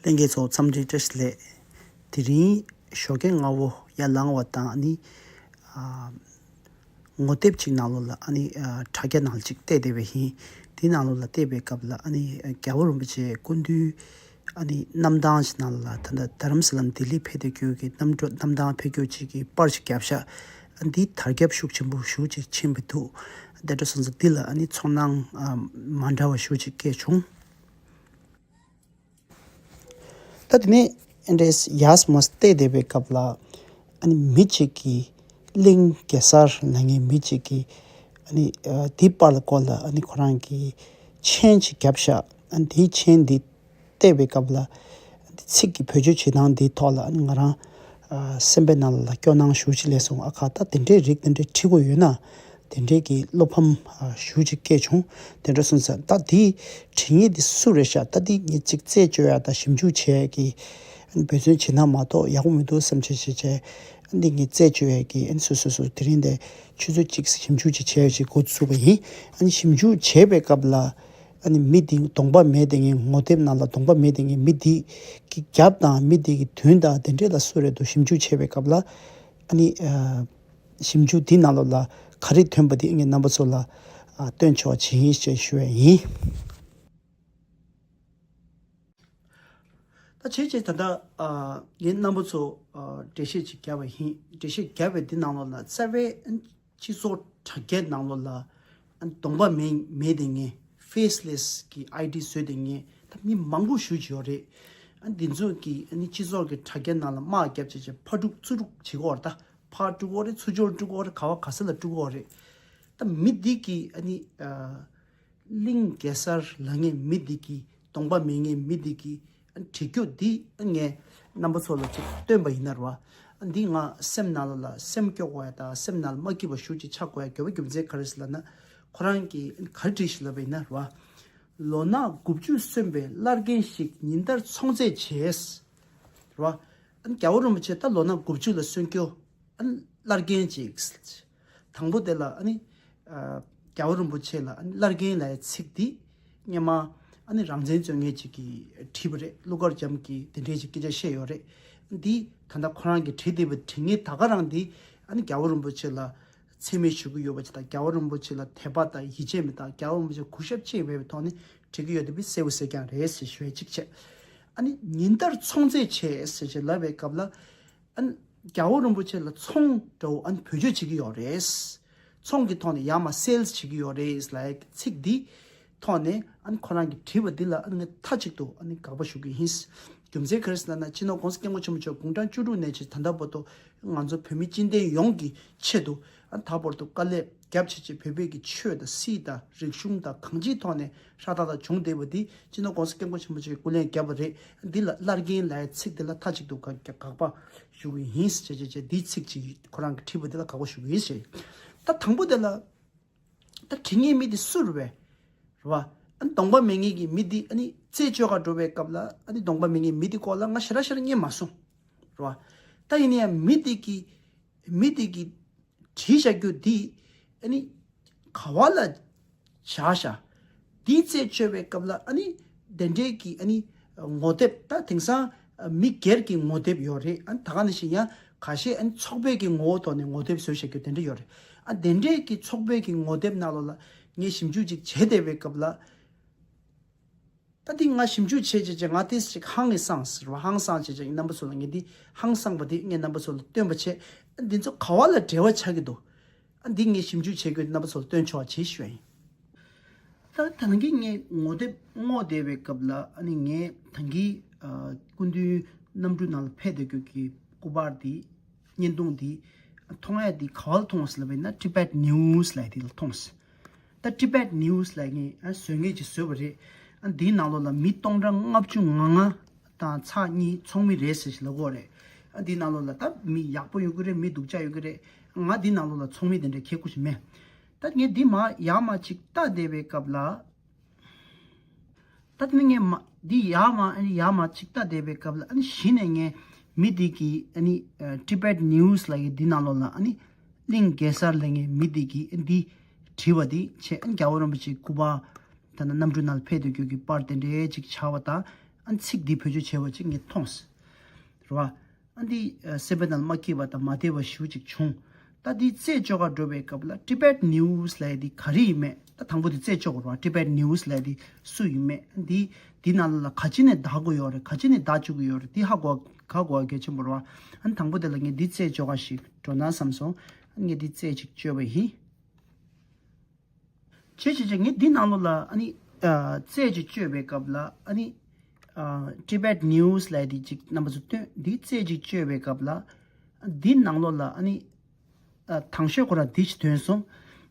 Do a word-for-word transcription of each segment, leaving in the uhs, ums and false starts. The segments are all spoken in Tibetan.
ལྷན་རྒྱས་ཚོ་འཚམས་འདྲི་བཀྲ་ཤིས་བདེ་ལེགས། དེ་རིང་ཞོགས་ཀས་སྔ་བོ་ཡར་ལངས་པ་དང་ཨ་ནི་ཨ་ངོ་དེབ་ཅིག་ནང་ལོགས་ལ་ཨ་ནི་ཨ་དྲ་རྒྱ་ནང་ལ་ཅིག་བལྟས་བསྡད་པ་ཡིན། དེ་ནང་ལོགས་ལ་བལྟས་པའི་སྐབས་ལ་ཨ་ནི་རྒྱལ་བ་རིན་པོ་ཆེ་སྐུ་མདུན་ཨ་ནི་གནམ་ཐང་ཞིག་ནང་ལ་ད་ལྟ་རྡ་རམ་ས་ལ་ནས་ལྡི་ལི་ཕེབས་བསྡད་རྒྱུ་གི་གནམ་གྲུ་གནམ་ཐང་ཕེབས་རྒྱུ་ཅིག་གི་པར་ཞིག་བརྒྱབ་ཤག་ཨ་འདི་དར་ཁྱབ་ཤུགས་ཆེན་པོ་ཞེ་པོ་ཅིག་ཕྱིན་པ་འདུག་དེ་འདྲ་སོང་ཙང་འདི་ལ་ཨ་ནི་ཚོར་སྣང་ཨ་མ་འདྲ་བ་ཞེ་པོ་ཅིག་སྐྱེས་བྱུང་། ད་དེ་ནས་ཨེ་འདྲས་ཡར་མར་བལྟས་བསྡད་པའི་སྐབས་ལ་ཨ་ནི་མི་གཅིག་གིས་གླིང་གེ་སར་ལབ་མཁན་མི་གཅིག་གིས་ཨ་ནི་ཨ་དེའི་པར་ལ་སྐོར་ལ་ཨ་ནི་ཁོ་རང་གིས་མཆན་ཅིག་བརྒྱབ་ཤག་ཨ་ནི་དེའི་མཆན་འདི་བལྟས་པའི་སྐབས་ལ་ཨ་ནི་ཚིག་གི་བེད་སྤྱོད་བྱེད་སྟངས་འདིའི་ཐོག་ལ་ཨ་ནི་ང་རང་ཨ་སེམས་པའི་ནང་ལ་སྐྱོ་སྣང་ཞེ་པོ་ཅིག་སླེབས་སོང་། ཨ་ཁ་ད་དེ་འདྲའི་རིགས་དེ་འདྲའི་བྲིས་དགོས་ཡོད་ན། དེ་འདྲའི་གི་བློ་ཕམ་ཨ་ཞེ་པོ་ཅིག་སྐྱེས་བྱུང་། དེ་འདྲ་སོང་ཙང་ད་དེའི་བྲིས་མཁན་དེ་སུ་རེད་ཤག་ད་དེ་ངས་ཅིག་རྩད་གཅོད་ཡ་དང་ཞིབ་འཇུག་བྱེད་ཡ་གི་འབད་བརྩོན་བྱེད་ན་མ་གཏོགས་ཡག་པོ་མི་འདུག་བསམ་བྱས་བྱས་བྱས། འདི་ངས་རྩད་གཅོད་ཡ་གི་ཨ་ནི་སོ་སོ་སོ་དེ་རིང་དེ་ཆུ་ཚོད་གཅིག་ཞིབ་འཇུག་ཅིག་བྱས་ཡ་ཅིག་འགོ་བཙུགས་པ་ཡིན། ཨ་ནི་ཞིབ་འཇུག་བྱས་པའི་སྐབས་ལ་ཨ་ནི་མི་འདི་གདོང་པ་མེད་བསྡད་མཁན་ངོ་དེབ་ནང་ལ་གདོང་པ་མེད་བསྡད་མཁན་མི་འདི་གི་རྒྱབ་དང་མི་འདི་གི་མདུན་དང་དེ་འདྲས་ལ་སུ་རེད་འདུག་ཞིབ་འཇུག་བྱས་པའི་སྐབས་ལ་ཨ་ནི་ཨ། ཞིབ་འཇུག་འདི་ནང་ལོགས་ལ་ག་རེ་ཐོན་པ་དེ་ངས་རྣམ་པ་ཚོ་ལ་ཨ་སྟོན་ཆོག་བྱེད་ཡིན་ཞེས་ཞུ་བ་ཡིན། ད་བྱས་བྱས་ད་ལྟ་ཨ་ངས་རྣམ་པ་ཚོ་ཨ་འགྲེལ་བཤད་ཅིག་བརྒྱབ་པ་ཡིན། འགྲེལ་བཤད་བརྒྱབ་པའི་འདི་ནང་ལོགས་ལ་རྩ་བའི་སྤྱི་ཚོགས་དྲ་རྒྱའི་ནང་ལོགས་ལ་ཨ་གདོང་པ་མེད་མེད་དེ་ངས་ཕེ་སི་ལེ་སི་གི་ཨའི་ཌི་བཟོས་དེ་ངས་ད་མི་མང་པོ་ཞེ་པོ་ཅིག་ཡོད་རེད། ཨ་འདི་ཚོ་གི་ཨ་ནི་སྤྱི་ཚོགས་ཀྱི་དྲ་རྒྱའི་ནང་ལ་དམག་བརྒྱབ་བྱས་བྱས་ཕར་དཀྲུག་ཚུར་དཀྲུག་བྱེད་ཀྱི་ཡོད་རེད་ད། ཕར་དཀྲུག་གི་ཡོད་རེད། ཚུར་ཕྱོགས་དཀྲུག་གི་ཡོད་རེད། ག་བ་ག་ས་ལ་དཀྲུག་གི་ཡོད་རེད། ད་མི་འདི་གིས་ཨ་ནི་ཨ་གླིང་གེ་སར་ལབ་མཁན་མི་འདི་གིས་གདོང་པ་མེད་མཁན་མི་འདི་གིས་ཨ་ནི་བྲིས་རྒྱུ་འདི་ཨ་ངས་རྣམ་པ་ཚོ་ལ་ཅིག་སྟོན་པ་ཡིན་ན་རེད་བ། ཨ་འདི་ང་སེམས་ནང་ལ་ལ་སེམས་སྐྱོ་དགོས་ཡ་དང་སེམས་ནང་ལ་མ་སྐྱིད་པ་ཞེ་པོ་ཅིག་ཆགས་དགོས་ཡ་དགོས་པ་རྒྱུ་མཚན་ག་རེ་ཟེར་ལབ་ན། ཁོ་རང་གིས་ཨ་ནི་ག་རེ་བྲིས་ཤག་ལབ་པ་ཡིན་ན་རེད་བ། ལོ་ན་དགུ་བཅུ་སོན་པའི་བླ་རྒན་ཞིག་ཉིན་ལྟར་ཚོང་རྫས་བྱས། རེད་བ། ཨ་ནི་རྒྱལ་བ་རིན་པོ་ཆེ་ད་ལོ་ན་དགུ་བཅུ་ལ་སོན་རྒྱུ། ཨ་ནི་བླ་རྒན་ཅིག་དང་པོ་དེ་ལ་ཨ་ནི་ཨ་རྒྱལ་བ་རིན་པོ་ཆེ་ལ་ཨ་ནི་བླ་རྒན་ལབ་ཡའི་ཚིག་འདི་སྔོན་མ་ཨ་ནི་རང་བཙན་རྩོད་མཁན་ཅིག་གིས་བྲིས་པ་རེད། ཀླུ་མཁར་བྱམས་ཀྱིས་དེ་འདྲའི་ཅིག་སྐད་ཆ་བཤད་ཡོད་རེད། འདི་ད་ལྟ་ཁོ་རང་གིས་བྲིས་བསྡད་པའི་བྲིས་ངན་ད་ག་རང་འདི་ཨ་ནི་རྒྱལ་བ་རིན་པོ་ཆེ་ལ་མཚན་སྨད་ཞུ་གི་ཡོད་པ་ཅིག་དང་རྒྱལ་བ་རིན་པོ་ཆེ་ལ་དད་པ་དང་ཡིད་ཆེས་མེད་དང་རྒྱལ་བ་རིན་པོ་ཆེ་གུས་ཞབས་ཆེ་བའི་ཐོག་ནས་བྲིས་ཀྱི་ཡོད་དེ་བི་གསལ་པོ་གསལ་རྐྱང་རེད་ཟེར་ཞུ་བའི་གཅིག་བྱས། ཨ་ནི་ཉིན་ལྟར་ཚོང་རྫས་བྱས་ཟེར་ཅིག་ལབ་པའི་སྐབས་ལ། ཨ་ནི་རྒྱལ་བ་རིན་པོ་ཆེ་ལ་ཚོང་འདྲ་བོ་ཨ་ནི་བེད་སྤྱོད་བྱེད་ཀྱི་ཡོད་རེད། ཚོང་གི་ཐོག་ནས་ཡར་མར་སེལ་སི་བྱེད་ཀྱི་ཡོད་རེད་ལབ་ཡའི་ཚིག་འདི་ཐོག་ནས་ཨ་ནི་ཁོ་རང་གིས་བྲིས་པ་འདི་ལ་ཨ་ནི་ངས་མཐའ་གཅིག་ཏུ་ཨ་ནི་དགག་པ་ཞུ་གི་ཡིན། རྒྱུ་མཚན་ག་རེ་ཟེར་ན་སྤྱི་ནོར་༸གོང་ས་༸སྐྱབས་མགོན་ཆེན་པོ་མཆོག་དགུང་གྲངས་བཅུ་དྲུག་ནས་བྱས་ད་ལྟ་བར་དུ་ང་ཚོ་བོད་མི་སྤྱི་མཐུན་ཡོངས་ཀྱི་ཆེད་དུ་ཨ་ནི་ད་བར་དུ་དཀའ་ལས་རྒྱབ་བྱས་བྱས་བོད་པའི་གི་ཆོས་དང་སྲིད་དང་རིག་གཞུང་དང་གང་ཅིའི་ཐོག་ནས་ཧྲ་ཏག་ཏག་བྱུང་བསྡད་པ་འདི་སྤྱི་ནོར་༸གོང་ས་༸སྐྱབས་མགོན་ཆེན་པོ་མཆོག་གིས་སྐུ་ལས་བརྒྱབ་པ་རེད། འདི་ལ་བླ་རྒན་ལབ་ཡའི་ཚིག་འདི་ལ་མཐའ་གཅིག་ཏུ་དགག་དགག་པ་ཞུ་གི་ཡིན་ཟེར་བྱས་བྱས་བྱས་འདིའི་ཚིག་ཅིག་ཁོ་རང་གིས་བྲིས་པ་འདི་ལ་དགག་པ་ཞུ་གི་ཡིན་ཟེར། ད་དང་པོ་དེ་ལ་ད་བྲིས་མཁན་མི་འདི་སུ་རེད་པས། རེད་བ། ཨ་ནི་གདོང་པ་མེད་མཁན་གྱི་མི་འདི་ཨ་ནི་རྩད་གཅོད་ག་འགྲོ་བའི་སྐབས་ལ་ཨ་ནི་གདོང་པ་མེད་མཁན་མི་འདི་སྐོར་ལ་ང་ཞེ་དྲག་ཞེ་དྲག་རྙེད་མ་སོང་། རེད་བ། ད་ཡིན་ན་ཡང་མི་འདི་གི་མི་དེ་གིས་བྲིས་བཞག་རྒྱུ་དེ་ཨ་ནི་ག་བ་ལ་བཞག་བཞག་དེའི་རྩད་གཅོད་པའི་སྐབས་ལ་ཨ་ནི་དེ་འདྲའི་གི་ཨ་ནི་ངོ་དེབ་ད་དེང་སང་མི་སྒེར་གྱི་ངོ་དེབ་ཡོད་རེད། ཨ་ནི་ད་ག་ནང་བཞིན་ཡང་ཁ་ཤས་ཨ་ནི་ཚོགས་པའི་གི་ངོ་བོ་ཐོག་ནས་ངོ་དེབ་བཟོས་བཞག་རྒྱུ་དེ་འདྲ་ཡོད་རེད། ཨ་དེ་འདྲའི་གི་ཚོགས་པའི་གི་ངོ་དེབ་ནང་ལོགས་ལ་ངས་ཞིབ་འཇུག་ཅིག་བྱས་བསྡད་པའི་སྐབས་ལ། ད་འདི་ང་ཞིབ་འཇུག་བྱས་བྱས་བྱས་ང་ཏོག་ཙམ་ཅིག་ཧང་སངས་ཟེར་བ། ཧང་སངས་བྱས་བྱས་རྣམ་པ་ཚོ་ལ་ངས་འདི་ཧང་སངས་པ་འདི་ངས་རྣམ་པ་ཚོ་ལ་སྟོན་པ་བྱས། འདི་ཚོ་ག་བ་ལ་འབྲེལ་བ་ཆགས་ཀྱི་འདུག་ཨ་འདི་ངས་ཞིབ་འཇུག་བྱེད་དགོས་རྣམ་པ་ཚོ་ལ་སྟོན་ཆོག་པ་བྱེད་ཞུ་བ་ཡིན། ད་ད་ནང་གི་ངས་ངོ་དེབ་བསྔོགས་བསྡད་པའི་སྐབས་ལ་ཨ་ནི་ངས་ད་གིན་ཨ་སྐུ་མདུན་གནམ་གྲུ་ནང་ལ་ཕེབས་བསྡད་རྒྱུ་གི་སྐུ་པར་འདི་བརྙན་ཐུང་འདི་མཐོང་ཡ་འདི་ག་བ་ལ་མཐོང་ཟེར་ལབ་པ་ཡིན་ན་Tibet News་ལབ་ཡ་འདི་ལ་མཐོང་ཟེར། ད་Tibet News་ལབ་མཁན་ཨ་བཟོ་མཁན་ཅིག་བཟོས་པ་རེད། ཨ་འདིའི་ནང་ལོགས་ལ་མི་སྟོང་ཕྲག་ལྔ་བཅུ་ང་ལྔ་དང་ཚེག་གཉིས་ཚོགས་མི་རེད་ཟེར་ཞིག་ལབ་ཀྱི་ཡོད་རེད། ཨ་འདིའི་ནང་ལོགས་ལ་ད་མི་ཡག་པོ་ཡོད་ཀྱི་རེད། མི་སྡུག་ཅག་ཡོད་ཀྱི་རེད། ང་འདིའི་ནང་ལོགས་ལ་ཚོགས་མི་དེ་འདྲ་གལ་ཁུར་ཞིག་མེད། ད་ངས་འདི་མར་ཡར་མར་ཅིག་ལྟ་བསྡད་པའི་སྐབས་ལ། ད་དེ་ནས་ངས་མ་འདི་ཡར་མར་ཨ་ནི་ཡར་མར་ཅིག་ལྟ་བསྡད་པའི་སྐབས་ལ་ཨ་ནི་གཞི་ནས་ངས་མི་འདི་གི་ཨ་ནི་ཨ་Tibet News་ལབ་ཡ་འདི་ནང་ལོགས་ལ་ཨ་ནི་གླིང་གེ་སར་ལབ་མཁན་མི་འདི་གིས་ཨ་འདི་བྲིས་པ་འདི་བྱས། ཨ་ནི་རྒྱལ་བ་རིན་པོ་ཆེའི་སྐུ་པར་ད་ནི་གནམ་གྲུ་ནང་ལ་ཕེབས་བསྡད་རྒྱུ་གི་པར་དེ་འདྲའི་ཅིག་ཆགས་པ་དང་ ཨ་ཚིག་འདི་བེད་སྤྱོད་བྱས་པ་ཅིག་ངས་མཐོང་སོང་། རེད་བ། ཨ་འདི་ཨ་སེམས་པ་ནང་ལ་མ་སྐྱིད་པ་དང་མ་བདེ་བ་ཞེ་པོ་ཅིག་བྱུང་། ད་འདི་རྩད་གཅོད་ག་འགྲོ་བའི་སྐབས་ལ་Tibet News་ལབ་ཡ་འདི་ག་རེ་ཡིན་མེད། ད་དང་པོ་འདི་རྩད་གཅོད་དགོས་རེད་བ། Tibet News་ལབ་ཡ་འདི་སུ་ཡིན་མེད། འདི་འདི་ནང་ལ་ག་ཅི་ནས་བདག་དགོས་ཡོད་རེད། ག་ཅི་ནས་བདག་བཅུག་གི་ཡོད་རེད། འདི་ཧ་གོ་ག་གོ་བ་གལ་ཆེན་པོ་རེད་བ། ཨ་དང་པོ་དེ་ལ་ངས་འདི་རྩད་གཅོད་ག་ཞིག་འགྲོ་ན་བསམ་སོང་། ཨ་ངས་འདི་རྩད་ཅིག་གཅོད་པ་ཡིན། བྱས་བྱས་བྱས་ངས་འདི་ནང་ལོགས་ལ་ཨ་ནི་ཨ་རྩད་ཅིག་གཅོད་པའི་སྐབས་ལ་ཨ་ནི་ཨ་Tibet News་ལབ་ཡ་འདི་ཅིག་རྣམ་པ་ཚོ་སྟོན། འདི་རྩད་ཅིག་གཅོད་པའི་སྐབས་ལ་འདི་ནང་ལོགས་ལ་ཨ་ནི་ཨ་དང་ཤོས་ཁོ་རང་འདི་ཅིག་ཐོན་སོང་།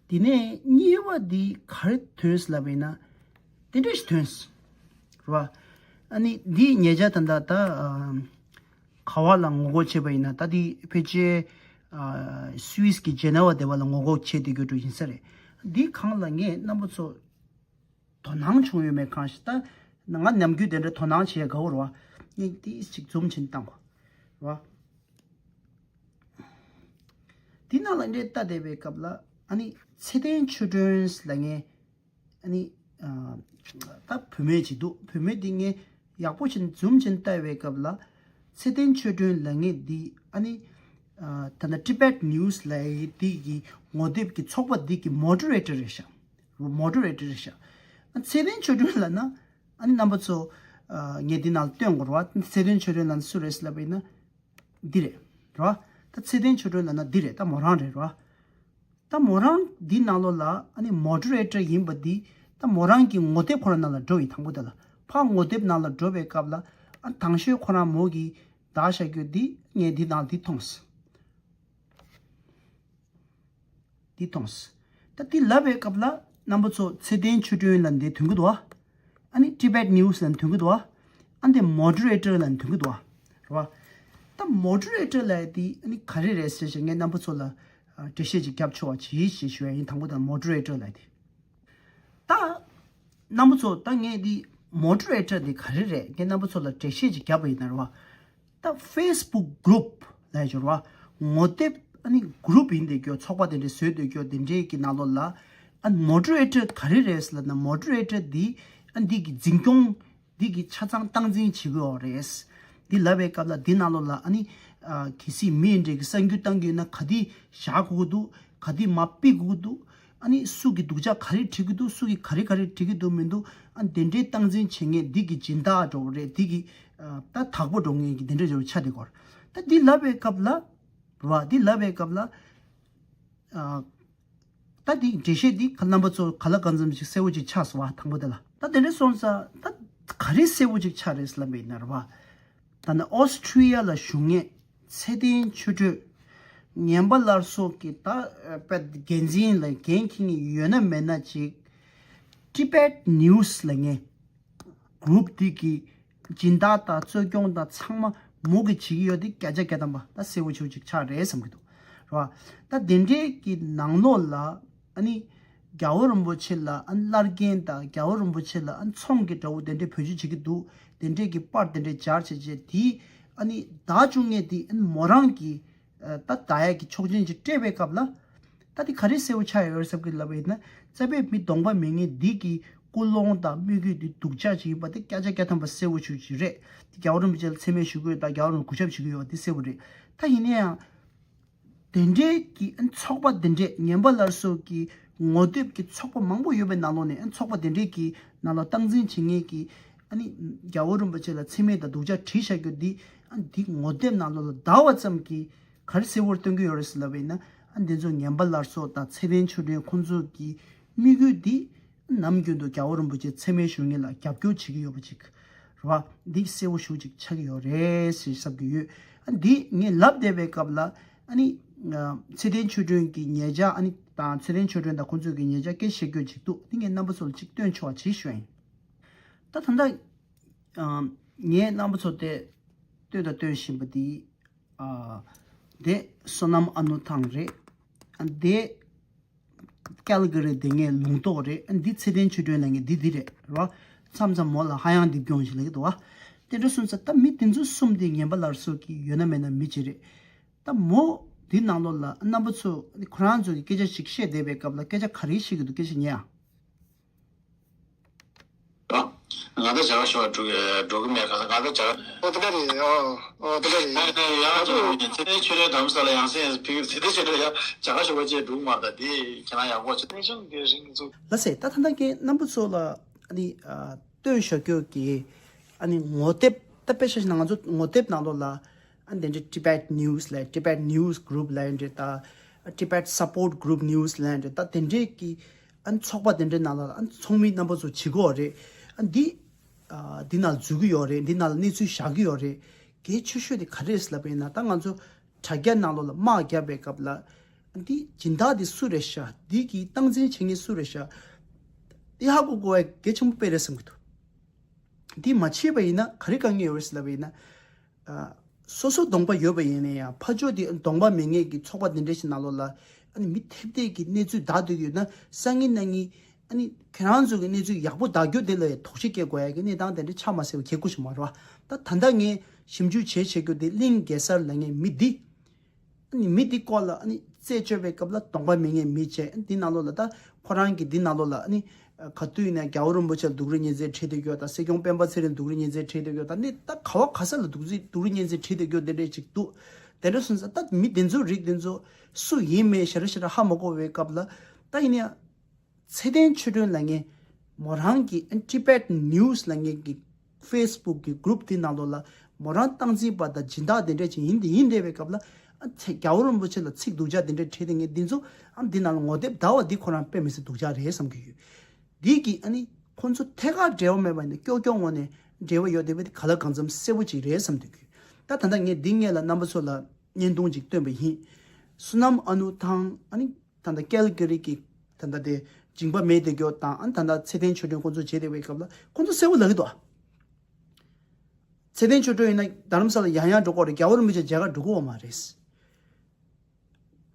འདི་ནས་གཉིས་པ་འདི་ག་རེ་ཐོན་སོང་ལབ་པ་ཡིན་ན་དེ་འདྲ་ཞིག་ཐོན་སོང་། རེད་བ། ཨ་ནི་འདི་ཉེ་ཆར་ད་ལྟ་ད་ཨ་ག་བ་ལ་ངོ་རྒོལ་བྱས་པ་ཡིན་ན་ད་འདི་ཕལ་ཆེར་ཨ་སུད་སི་གི་ཇེ་ནེ་ཝ་དེ་བ་ལ་ངོ་རྒོལ་བྱས་བསྡད་རྒྱུ་འདྲ་ཡིན་ས་རེད། འདི་སྒང་ལ་ངས་རྣམ་པ་ཚོ་དོ་སྣང་བྱུང་ཡོད་མེད་གང་ཞིག་ད་ང་ནམ་རྒྱུན་དེ་འདྲ་དོ་སྣང་བྱེད་དགའ་བོ་རེད་བ། ངས་འདི་ཞིག་ཛུམ་བྱས་བཏང་གོ་རེད་བ། འདི་ནང་ལ་འདྲེ་ལྟ་བསྡད་པའི་སྐབས་ལ་ཨ་ནི་ཚེ་བརྟན་ཆོས་སྒྲོན་ལབ་མཁན་ཨ་ནི་ཨ་ད་བུད་མེད་ཅིག་འདུག་བུད་མེད་འདི་ངས་ཡག་པོ་བྱས་ཛུམ་བྱས་ལྟ་བའི་སྐབས་ལ་ཚེ་བརྟན་ཆོས་སྒྲོན་ལབ་མཁན་འདི་ཨ་ནི་ཨ་ད་ལྟ་Tibet News་ལབ་ཡ་འདི་གི་ངོ་དེབ་ཀྱི་ཚོགས་པ་འདི་གི་མོ་ཌི་རེ་ཊར་རེད་ཤག་མོ་ཌི་རེ་ཊར་རེད་ཤག་ཨ་ཚེ་བརྟན་ཆོས་སྒྲོན་ལབ་ན་ཨ་ནི་རྣམ་པ་ཚོ་ཨ་ངས་འདི་ནང་ལ་སྟོན་དགོས་རེད་བ། ཚེ་བརྟན་ཆོས་སྒྲོན་ལབ་ན་སུ་རེད་ལབ་པ་ཡིན་ན། འདི་རེད། རེད་བ། ད་ཚེ་བརྟན་ཆོས་སྒྲོན་ལབ་ན་འདི་རེད། ད་མོ་རང་རེད། རེད་བ། ད་མོ་རང་འདི་ནང་ལོགས་ལ་ཨ་ནི་མོ་ཌི་རེ་ཊར་ཡིན་པ་འདི་ད་མོ་རང་གི་ངོ་དེབ་ཁོ་རང་ནང་ལ་འགྲོ་ཡི། དང་པོ་དེ་ལ་ཕར་ངོ་དེབ་ནང་ལ་འགྲོ་བའི་སྐབས་ལ་ཨ་དང་ཤོས་ཁོ་རང་མོ་གིས་བདག་བཞག་རྒྱུ་འདི་ངས་འདི་ནང་འདི་མཐོང་སོང་། འདི་མཐོང་སོང་། ད་འདི་ལབ་པའི་སྐབས་ལ་རྣམ་པ་ཚོ་ཚེ་བརྟན་ཆོས་སྒྲོན་ལབ་འདི་ཐོན་གྱི་འདུག་བ། ཨ་ནི་Tibet News་ལབ་ཐོན་གྱི་འདུག་བ། ཨ་འདི་མོ་ཌི་རེ་ཊར་ལབ་ཐོན་གྱི་འདུག་བ། རེད་བ། ད་མོ་ཌི་རེ་ཊར་ལབ་ཡ་འདི་ཨ་ནི་ག་རེ་རེད་ཟེར་བྱས་ངས་རྣམ་པ་ཚོ་ལ་ཨ་འགྲེལ་བཤད་ཅིག་རྒྱབ་ཆོག་པ་བྱེད་ཞེས་ཞུ་ཡ་ཡིན། དང་པོ་དང་མོ་ཌི་རེ་ཊར་ལབ་ཡ་འདི། ད་རྣམ་པ་ཚོ་ད་ངས་འདི་མོ་ཌི་རེ་ཊར་འདི་ག་རེ་རེད། ངས་རྣམ་པ་ཚོ་ལ་འགྲེལ་བཤད་ཅིག་རྒྱབ་པ་ཡིན་ན་རེད་བ། ད་Facebook group་ལབ་ཡ་ཅིག་རེད་བ། ངོ་དེབ་ཨ་ནི་གུ་རུབ་ཡིན་བསྡད་རྒྱུ། ཚོགས་པ་དེ་འདྲས་བཟོས་བསྡད་རྒྱུ་དེ་འདྲས་ཀྱི་ནང་ལོགས་ལ་ཨ་མོ་ཌི་རེ་ཊར་ག་རེ་རེད་ཟེར་ལབ་ན། མོ་ཌི་རེ་ཊར་འདི་ཨ་འདི་གི་འཛིན་སྐྱོང་འདི་གི་ཆ་ཚང་སྟངས་འཛིན་བྱེད་ཀྱི་ཡོད་རེད། འདི་ལབ་པའི་སྐབས་ལ་འདི་ནང་ལོགས་ལ་ཨ་ནི་ཨ་གལ་སྲིད་མི་འདྲ་གི་གསར་འགྱུར་བཏང་གི་ཡོད་ན་ག་དེ་བཞག་དགོས་ཀྱི་འདུག་ག་དེ་མ་ཕབ་དགོས་ཀྱི་འདུག་ཨ་ནི་སུ་གི་སྡུག་ཅག་ག་རེ་བྲིས་ཀྱི་འདུག་སུ་གི་ག་རེ་ག་རེ་བྲིས་ཀྱི་འདུག་མི་འདུག་ཨ་འདི་འདྲའི་སྟངས་འཛིན་བྱེད་མཁན་འདི་གི་སྦྱིན་བདག་འདྲ་བོ་རེད། འདི་གི་ཨ་ད་དག་པོ་འགྲོ་མཁན་གྱི་འདི་འདྲ་འདྲ་བོ་ཆགས་བསྡད་ཀྱི་ཡོད་རེད། ད་འདི་ལབ་པའི་སྐབས་ལ་རེད་བ། འདི་ལབ་པའི་སྐབས་ལ་ཨ་ད་འདི་འགྲེལ་བཤད་འདི་ཁ་རྣམ་པ་ཚོ་ག་ལ་གང་འཚམ་ཞིག་གསལ་བོ་ཅིག་ཆགས་སོང་བ། དང་པོ་དེ་ལ་ད་དེ་འདྲ་སོང་ཙང་ད་ག་རེ་གསལ་བོ་ཅིག་ཆགས་རེད་ལབ་པ་ཡིན་ན་རེད་བ། ད་ནི་ཨོ་སི་ཁྲུ་ལི་ཡ་ལ་བཞུགས་མཁན་ཚེ་བརྟན་ཆོས་སྒྲོན་ངན་པ་སླར་གསོ་གི་ད་ཨ་དཔེ་འགན་འཛིན་ལ་འགན་འཁྱེར་མཁན་ཡོད་ན་མེད་ན་ཅིག Tibet News་ལབ་མཁན་གུ་རུབ་འདི་གི་སྦྱིན་བདག་དང་གཙོ་སྐྱོང་དང་ཚང་མ་མོ་གིས་བྱེད་ཀྱི་ཡོད། དེ་བརྒྱ་ཆ་བརྒྱ་ཐམ་པ་ད་གསལ་བོ་ཆེ་བོ་ཅིག་ཆགས་རེད་བསམ་གྱི་འདུག་རེད་བ། ད་དེ་འདྲའི་གི་ནང་ལོགས་ལ་ཨ་ནི་རྒྱལ་བ་རིན་པོ་ཆེ་ལ་ཨ་ནི་བླ་རྒན་དང་རྒྱལ་བ་རིན་པོ་ཆེ་ལ་ཨ་ནི་ཚོང་གི་འདྲ་བོ་དེ་འདྲའི་བེད་སྤྱོད་བྱེད་ཀྱི་འདུག་དེ་འདྲའི་གི་པར་དེ་འདྲའི་སྦྱར་བྱས་བྱས་དེ་ཨ་ནི་བདག་བཅུག་མཁན་དེ་ཨ་ནི་མོ་རང་གི་ད་བདག་ཡག་གི་ཆོག་མཆན་ཅིག་སྤྲད་པའི་སྐབས་ལ། ད་དེ་ག་རེ་གསལ་བོ་ཆགས་ཡོད་རེད་བསམ་གྱི་ལབ་པ་ཡིན་ན། རྩ་བའི་མི་གདོང་པ་མེད་མཁན་འདི་གི་ཀུན་སློང་དང་དམིགས་ཡུལ་འདི་སྡུག་ཅག་ཅིག་ཡིན་པ་དེ་བརྒྱ་ཆ་བརྒྱ་ཐམ་པ་གསལ་བོ་ཞེ་པོ་ཅིག་རེད། དེ་རྒྱལ་བ་རིན་པོ་ཆེ་ལ་མཚན་སྨད་ཞུ་གི་ཡོད་དང་རྒྱལ་བ་རིན་པོ་གུས་ཞབས་བྱེད་ཀྱི་ཡོད་པ་དེ་གསལ་བོ་རེད། ད་ཡིན་ན་ཡང་དེ་འདྲའི་གི་ཚོགས་པ་དེ་འདྲས་ངན་པ་སླར་གསོ་གི་ངོ་དེབ་ཀྱི་ཚོགས་པ་མང་པོ་ཡོད་པའི་ནང་ལོགས་ནས་ཚོགས་པ་དེ་འདྲས་ཀྱི་ནང་ལ་སྟངས་འཛིན་བྱེད་མཁན་གྱི་ཨ་ནི་རྒྱལ་བ་རིན་པོ་ཆེ་ལ་མཚན་སྨད་དང་སྡུག་ཅག་བྲིས་བཞག་རྒྱུ་འདི་ཨ་འདི་ངོ་དེབ་ནང་ལོགས་ལ་བསྡད་པ་ཙམ་གྱིས། ག་རེ་གསལ་བོར་སྟོན་གྱི་ཡོད་རེད་ཟེར་ལབ་པ་ཡིན་ན། ཨ་འདི་ཚོ་ངན་པ་སླར་གསོ་དང་ཚེ་བརྟན་ཆོས་སྒྲོན་ཁོང་ཚོ་གི་དམིགས་ཡུལ་འདི་ནམ་རྒྱུན་དུ་རྒྱལ་བ་རིན་པོ་ཆེ་མཚན་སྨད་ཞུ་མཁན་ལ་རྒྱབ་སྐྱོར་བྱེད་ཀྱི་ཡོད་པ་ཅིག་རེད་བ། འདི་གསལ་བོ་ཞེ་པོ་ཅིག་ཆགས་ཀྱི་ཡོད་རེད་ཟེར་བསམ་གྱི་ཡོད། ཨ་འདི་ངས་ལབ་བསྡད་པའི་སྐབས་ལ་ཨ་ནི་ཚེ་བརྟན་ཆོས་སྒྲོན་གྱི་ཉེ་ཆར་ཨ་ནི་དང་ཚེ་བརྟན་ཆོས་སྒྲོན་དང་ཁོང་ཚོ་གི་ཉེ་ཆར་སྐད་ཆ་བཤད་རྒྱུ་ཅིག་འདུག་འདི་ངས་རྣམ་པ་ཚོ་ལ་ཅིག་སྟོན་ཆོག་པ་བྱེད་ཞུ་ཡ་ཡིན། ད་ད་ལྟ་ངས་རྣམ་པ་ཚོ་དེ་སྟོན་དང་སྟོན་བཞིན་པ་འདི། ཨ་དེ་བསོད་ནམས་ཨ་ནུ་ཐང་རེད། ཨ་དེ་ཀལ་ག་རི་བསྡད་མཁན་ལུང་རྟོགས་རེད། ཨ་འདི་ཚེ་བརྟན་ཆོས་སྒྲོན་ལབ་མཁན་འདི་འདི་རེད་རོ། མཚམས་མཚམས་མོ་ལ་ཧ་ཡང་འདི་སྐྱོང་ཞིག་ལབ་ཀྱི་འདུག་བ། དེ་འདྲ་སོང་ཙང་ད་མི་དེ་ཚོ་གསུམ་དེ་ངན་པ་སླར་གསོ་གི་ཡོད་ན་མེད་ན་མི་གཅིག་རེད། ད་མོ་འདི་ནང་ལོགས་ལ་རྣམ་པ་ཚོ་ཁོ་རང་ཚོ་གི་སྐད་ཆ་ཞིག་བཤད་བསྡད་པའི་སྐབས་ལ་སྐད་ཆ་ག་རེ་བཤད་ཀྱི་འདུག་སྐད་ཆ་ཉན་ཨ། ད་ ང་ད་བྱ་དགའ་ཞུ་བ་འགྲོ་གི་འགྲོ་གི་མེད་ག་ས་ང་ད་བྱ་དགའ། ཨོ་དེ་འདྲ་རེད། ཨོ་ཨོ་དེ་འདྲ་རེད། ཡ་ཡ་ང་ཚོ་ཚེ་རིང་ཆོས་སྒྲོན་རྡ་རམ་ས་ལ་ཡང་སེ་ཕིག་ཚེ་རིང་ཆོས་སྒྲོན་ཡ་བྱ་དགའ་ཞུ་བ་བཅས་འགྲོ་གི་མ་རེད་ད་དེ་ཁྱེད་རང་ཡག་པོ་བྱེད། ལགས་སེ། ད་ད་ལྟ་ངས་རྣམ་པ་ཚོ་ལ་ཨ་ནི་ཨ་སྟོན་ཞུ་རྒྱུ་གི་ཨ་ནི་ངོ་དེབ་ད་དཔེ་ཆ་ཞིག་ན་ང་ཚོ་ངོ་དེབ་ནང་ལོགས་ལ་ཨ་ནི་དེ་འདྲའི་Tibet News ལབ། Tibet News Group ལབ་འདྲ། ད་Tibet Support Group News ལབ་འདྲ། ད་དེ་འདྲའི་གི་ཨ་ནི་ཚོགས་པ་དེ་འདྲའི་ནང་ལ་ཨ་ནི་ཚོགས་མི་རྣམ་པ་ཚོ་བྱེད་དགོས་རེད། ཨ་ནི་འདི་ཨ་འདི་ནང་འཛུལ་གི་ཡོད་རེད། འདི་ནང་ལ་གནས་ཚུལ་བཞག་གི་ཡོད་རེད། གལ་ཆེ་ཤོས་དེ་ག་རེ་རེད་ལབ་པ་ཡིན་ན། ད་ང་ཚོ་དྲ་རྒྱ་ནང་ལོགས་ལ་དམག་བརྒྱབ་པའི་སྐབས་ལ་འདི་སྦྱིན་བདག་འདི་སུ་རེད་ཤག་འདི་གི་སྟངས་འཛིན་བྱེད་མཁན་སུ་རེད་ཤག་འདི་ཧ་གོ་དགོས་པ་གལ་ཆེན་པོ་དཔེ་རེད་བསམ་གྱི་འདུག་འདི་མ་བྱས་པ་ཡིན་ན་ག་རེ་དཀའ་ངལ་ཡོད་རེད་ལབ་པ་ཡིན་ན། ཨ་སོ་སོ་གདོང་པ་ཡོད་པ་ཡིན་ན་ཡང་ཕར་ཕྱོགས་དེ་གདོང་པ་མེད་མཁན་གྱི་ཚོགས་པ་འདི་འདྲ་ཞིག་ནང་ལོགས་ལ་ཨ་ནི་མི་ཐེབས་ཐེབས་ཀྱི་གནས་ཚུལ་བདག་སྡོད་ཀྱི་ཡོད་ན། སང་ཉིན་གནངས་ཉིན་ཨ་ནི་ཁྱེད་རང་ཚོ་གི་གནས་ཚུལ་ཡག་པོ་བདག་རྒྱུ་དེ་ལ་ཡང་དོགས་གཞི་སྐྱེ་དགོས་ཡ་གི་གནས་སྟངས་དེ་འདྲ་ཆགས་མ་སོང་བ་གལ་ཁུ་ཞིག་མ་རེད་བ། ད་ད་ལྟ་ངས་ཞིབ་འཇུག་བྱས་བྱེད་རྒྱུ་དེ་གླིང་གེ་སར་ལབ་མཁན་མི་འདི། ཨ་ནི་མི་འདི་སྐོར་ལ་ཨ་ནི་རྩད་གཅོད་པའི་སྐབས་ལ་གདོང་པ་མེད་མཁན་མི་བྱས། ཨ་ནི་འདི་ནང་ལོགས་ལ་ད་ཁོ་རང་གི་འདི་ནང་ལོགས་ལ་ཨ་ནི་ག་དུས་ཡིན་ན་རྒྱལ་བ་རིན་པོ་ཆེ་ལ་སྡུག་རུས་ཉེས་འཛུགས་བྱེད་བསྡད་ཡོད་དང་། སྲིད་སྐྱོང་སྤེན་པ་ཚེ་རིང་ལ་སྡུག་རུས་ཉེས་འཛུགས་བྱེད་བསྡད་ཡོད་དང་། ཨ་ནི་ད་ག་བ་ག་ས་ལ་སྡུག་རུས་སྡུག་རུས་ཉེས་འཛུགས་བྱེད་བསྡད་ཡོད་དེ་འདྲས་ཅིག་འདུག་དེ་འདྲ་སོང་ཙང་ད་མི་འདི་ཚོ་རིགས་འདི་ཚོ་སུ་ཡིན་མིན་ཞེ་དྲག་ཞེ་དྲག་ཧ་མ་གོ་བའི་སྐབས་ལ། ད་ཡིན་ན་ཡང་ཚེ་བརྟན་ཆོས་སྒྲོན་ལབ་མཁན་མོ་རང་གི་Tibet News ལབ་མཁན་གྱི་Facebook གི་group དེ་ནང་ལོགས་ལ་མོ་རང་སྟངས་འཛིན་པ་དང་སྦྱིན་བདག་དེ་འདྲས་ཅིག་ཡིན་དེ་ཡིན་བསྡད་པའི་སྐབས་ལ། ཨ་ཚེ་རྒྱལ་བ་རིན་པོ་ཆེ་ལ་ཚིག་སྡུག་ཅག་དེ་འདྲས་བྲིས་བསྡད་མཁན་འདི་ཚོ་ཨ་འདི་ནང་ལ་ངོ་དེབ་བདའ་བ་འདི་ཁོ་རང་དཔེ་མི་སྲིད་སྡུག་ཅག་རེད་བསམ་གྱི་ཡོད། འདི་གི་ཨ་ནི་ཁོ་ཚོ་ཐད་ཀར་འབྲེལ་བ་མེད་པ་ཡིན་ན་ཀྱོག་ཀྱོག་ངོས་ནས་འབྲེལ་བ་ཡོད་བསྡད་པ་འདི་ག་ལ་གང་འཚམ་གསལ་པོ་ཅིག་རེད་བསམ་འདོད་ཀྱི་ཡོད། ད་ད་ལྟ་ངས་འདི་སྔོན་ལ་རྣམ་པ་ཚོ་ལ་བརྙན་ཐུང་ཅིག་སྟོན་པ་ཡིན། བསོད་ནམས་ཨ་ནུ་དང་ཨ་ནི་ད་ལྟ་ཀལ་ཀ་རི་གི་ད་ལྟ་དེ་སྦྱིན་པ་མེད་བསྡད་ཡོད་དང་། ཨ་ནི་ད་ལྟ་ཚེ་བརྟན་ཆོས་སྒྲོན་ཁོང་ཚོ་བྱས་བསྡད་པའི་སྐབས་ལ་ཁོང་ཚོ་གསལ་པོ་ལབ་ཀྱི་འདུག་ཚེ་བརྟན་ཆོས་སྒྲོན་ཡིན་ན་རྡ་རམ་ས་ལ་ཡང་ཡང་འགྲོ་དགོས་རེད། རྒྱལ་བ་རིན་པོ་ཆེ་མཇལ་ཁ་འགྲོ་དགོས་པ་མ་རེད།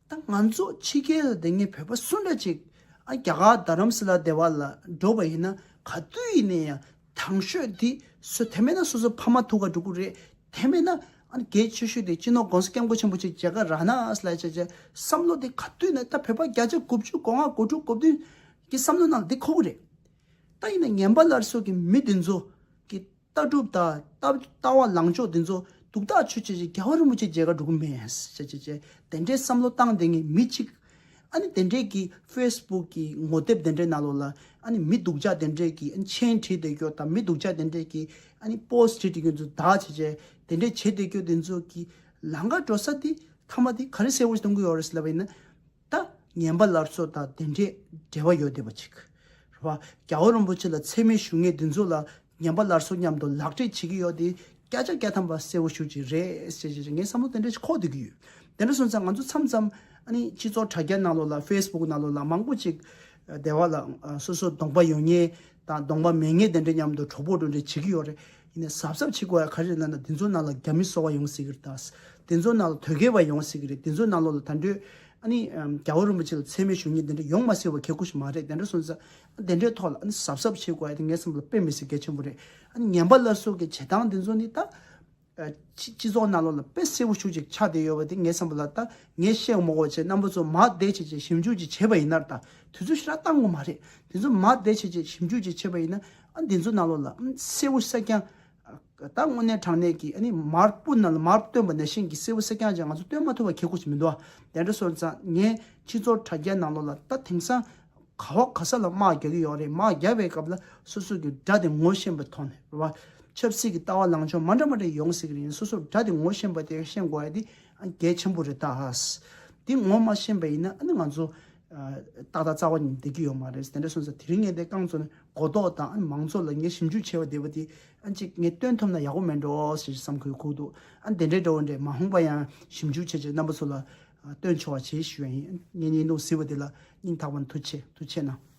ད་ང་ཚོ་ཕྱི་རྒྱལ་ལ་བསྡད་མཁན་བོད་པ་སུ་འདྲ་ཅིག་ཨ་རྒྱ་གར་རྡ་རམ་ས་ལ་སྡེ་བ་ལ་འགྲོ་བ་ཡིན་ན་ག་དུས་ཡིན་ན་ཡང་དང་ཤོས་དེ་སུ་དེ་མེད་ན་སོ་སོ་ཕ་མ་ཐུག་ག་འགྲོ་གི་རེད། དེ་མེད་ན་ཨ་ནི་གལ་ཆེ་ཤོས་དེ་སྤྱི་ནོར་༸གོང་ས་༸སྐྱབས་མགོན་ཆེན་པོ་མཆོག་མཇལ་ཁ་རག་ན་ཨ་ལ་ཆ་ཆ་བསམ་བློ་དེ་ག་དུས་ན་ད་བོད་པ་བརྒྱ་ཆ་དགུ་བཅུ་གོ་ལྔ་གོ་དྲུག་གོ་བདུན་གྱི་བསམ་བློ་ནང་ལ་དེ་འཁོར་གི་རེད། ད་ཡིན་ན་ངན་པ་སླར་གསོ་གི་མི་དེ་ཚོ་གི་ལྟ་གྲུབ་དང་ལྟ་ལྟ་བ་ལངས་ཕྱོགས་དེ་ཚོ་སྡུག་ཐག་ཆོད་ཆེ་ཆེ་རྒྱལ་བ་རིན་པོ་ཆེ་མཇལ་ཁ་འགྲོ་གི་མེད་ཟེར་ཆེ་ཆེ་དེ་འདྲའི་བསམ་བློ་བཏང་བསྡད་མཁན་མི་གཅིག་ཨ་ནི་དེ་འདྲས་ཀྱི་ཕེ་སི་བུག་གི་ངོ་དེབ་དེ་འདྲའི་ནང་ལོགས་ལ་ཨ་ནི་མི་སྡུག་ཅག་དེ་འདྲས་ཀྱི་ཨ་ནི་མཆན་བྲིས་བསྡད་རྒྱུ་དང་། མི་སྡུག་ཅག་དེ་འདྲས་ཀྱི་ཨ་ནི་པོ་སི་བྲིས་བསྡད་རྒྱུ་ཚོ་དག་བྱས་བྱས་དེ་འདྲས་བྱེད་བསྡད་རྒྱུ་དེ་ཚོ་གི་ལམ་ཁ་འགྲོ་ས་དེ་མཐའ་མ་དེ་ག་རེ་གསལ་བོ་ཞིག་གཏོང་གི་ཡོད་རེད་ཟེར་ལབ་པ་ཡིན་ན། ད་ངན་པ་སླར་གསོ་དང་དེ་འདྲས་འབྲེལ་བ་ཡོད་བསྡད་པ་ཅིག་རེད་བ། རྒྱལ་བ་རིན་པོ་ཆེ་ལ་མཚན་སྨད་ཞུ་མཁན་དེ་ཚོ་ལ་ངན་པ་སླར་གསོ་མཉམ་དུ་ལག་འབྲེལ་བྱེད་ཀྱི་ཡོད་དེ་བརྒྱ་ཆ་བརྒྱ་ཐམ་པ་གསལ་བོ་ཞེ་པོ་ཅིག་རེད་ཟེར་བྱས་ངས་བསམ་བློ་དེ་འདྲ་ཞིག་འཁོར་བསྡད་ཀྱི་ཡོད། དེ་འདྲ་སོང་ཙང་ང་ཚོ་མཚམས་མཚམས་ཨ་ནི་སྤྱི་ཚོགས་དྲ་རྒྱ་ནང་ལོགས་ལ་ཕེ་སི་བུག་ནང་ལོགས་ལ་མང་པོ་ཅིག་སྡེ་བ་ལ་སོ་སོ་གདོང་པ་ཡོད་མཁན་དང་གདོང་པ་མེད་མཁན་དེ་འདྲ་མཉམ་དུ་གྲོགས་པོ་འགྲོ་འདྲ་བྱེད་ཀྱི་ཡོད་རེད། ཡིན་ནའི་གཟབ་གཟབ་བྱེད་དགོས་ཡ་ག་རེ་རེད་ལབ་ན། དེ་ཚོ་ནང་ལ་རྒྱ་མི་སོ་པ་ཡོང་སྲིད་ཀྱི་རེད་ད། དེ་ཚོ་ནང་ལ་དོལ་རྒྱལ་བ་ཡོང་སྲིད་ཀྱི་རེད། དེ་ཚོ་ནང་ལོགས་ལ་ད་འདྲའི་ཨ་ནི་རྒྱལ་བ་རིན་པོ་ཆེ་ལ་མཚན་སྨད་ཞུ་མཁན་དེ་འདྲ་ཡོང་མ་སྲིད་པ་གལ་ཁུ་ཞིག་མ་རེད། དེ་འདྲ་སོང་ཙང་དེ་འདྲའི་ཐོག་ལ་ཨ་ནི་གཟབ་གཟབ་བྱེད་དགོས་ཡ་དེ་ངའི་བསམ་པ་ལ་དཔེ་མི་སྲིད་གལ་ཆེན་པོ་རེད། ཨ་ནི་ངན་པ་སླར་གསོ་གི་བྱེད་སྟངས་དེ་ཚོ་ནི་ད། ཨ་སྤྱི་སྤྱི་ཚོགས་ནང་ལོགས་ལ་དཔེ་གསལ་པོ་ཞེ་པོ་ཅིག་ཆགས་བསྡད་ཡོད་པ་དེ་ངའི་བསམ་པ་ལ་ད་ངས་བཤད་མ་དགོས་པ་བྱས། རྣམ་པ་ཚོ་མར་བསྡད་བྱས་བྱས་ཞིབ་འཇུག་ཅིག་བྱས་པ་ཡིན་ན། ད་དུས་ཚོད་ཞེ་དྲག་བཏང་དགོས་མ་རེད། དེ་ཚོ་མར་བསྡད་བྱས་བྱས་ཞིབ་འཇུག་ཅིག་བྱས་པ་ཡིན་ན། ཨ་འདི་ཚོ་ནང་ལོགས་ལ་ཨ་གསལ་པོ་གསལ་རྐྱང་ད་དངོས་གནས་དྲང་གནས་ཀྱི་ཨ་ནི་མར་སྤུ་ནང་ལ་མར་བཏོན་པ་ནང་བཞིན་གྱི་གསལ་པོ་གསལ་རྐྱང་ཅིག་ང་ཚོ་སྟོན་མ་ཐུབ་པ་གལ་ཁུ་ཞིག་མི་འདུག་ཨ། དེ་འདྲ་སོང་ཙང་ངས་སྤྱི་ཚོགས་དྲ་རྒྱ་ནང་ལོགས་ལ་ད་དེང་སང་ག་བ་ག་ས་ལ་དམག་རྒྱག་གི་ཡོད་རེད། དམག་རྒྱག་པའི་སྐབས་ལ་སོ་སོ་གི་དགྲ་དེ་ངོ་ཤེས་པའི་ཐོག་ནས་རེད་བ། ཆབ་སྲིད་ཀྱི་ལྟ་བ་ལངས་ཕྱོགས་མ་འདྲ་མ་འདྲ་ཡོང་སྲིད་ཀྱི་རེད། སོ་སོ་དགྲ་དེ་ངོ་ཤེས་པ་དེ་ཤེས་དགོས་ཡ་དེ་ཨ་གལ་ཆེན་པོ་རེད་ད། ཨ་དེ་ངོ་མ་ཤེས་པ་ཡིན་ན་ཨ་ནི་ང་ཚོ་ཨ་ཏག་ཏག་རྩ་བ་ཉིད་བསྡད་ཀྱི་ཡོད་མ་རེད། དེ་འདྲ་སོང་ཙང་དེ་རིང་ངས་དེ་རྐང་བཙུགས་ནས་གོ་རྟོགས་དང་ཨ་ནི་མང་ཚོགས་ལ་ངས་ཞིབ་འཇུག་བྱས་པ་བསྡད་པ་དེ་ཨ་ཅིག་ངས་སྟོན་ཐུབ་ན་ཡག་པོ་མེད་འགྲོ་ཞེས་བསམ་གྱི་ཁུག་འདུག་ཨ་དེ་འདྲའི་འདྲ་བོ་འདྲ་མ་འོངས་པ་ཡང་ཞིབ་འཇུག་བྱས་བྱས་རྣམ་པ་ཚོ་ལ་ཨ་སྟོན་ཆོག་པ་བྱེད་ཞུ་ཡ་ཡིན། ངས་བརྙན་ཐུང་གཟིགས་པ་དེ་ལ་སྙིང་ཐག་པ་ནས་ཐུགས་རྗེ་ཆེ། ཐུགས་རྗེ་གནང་།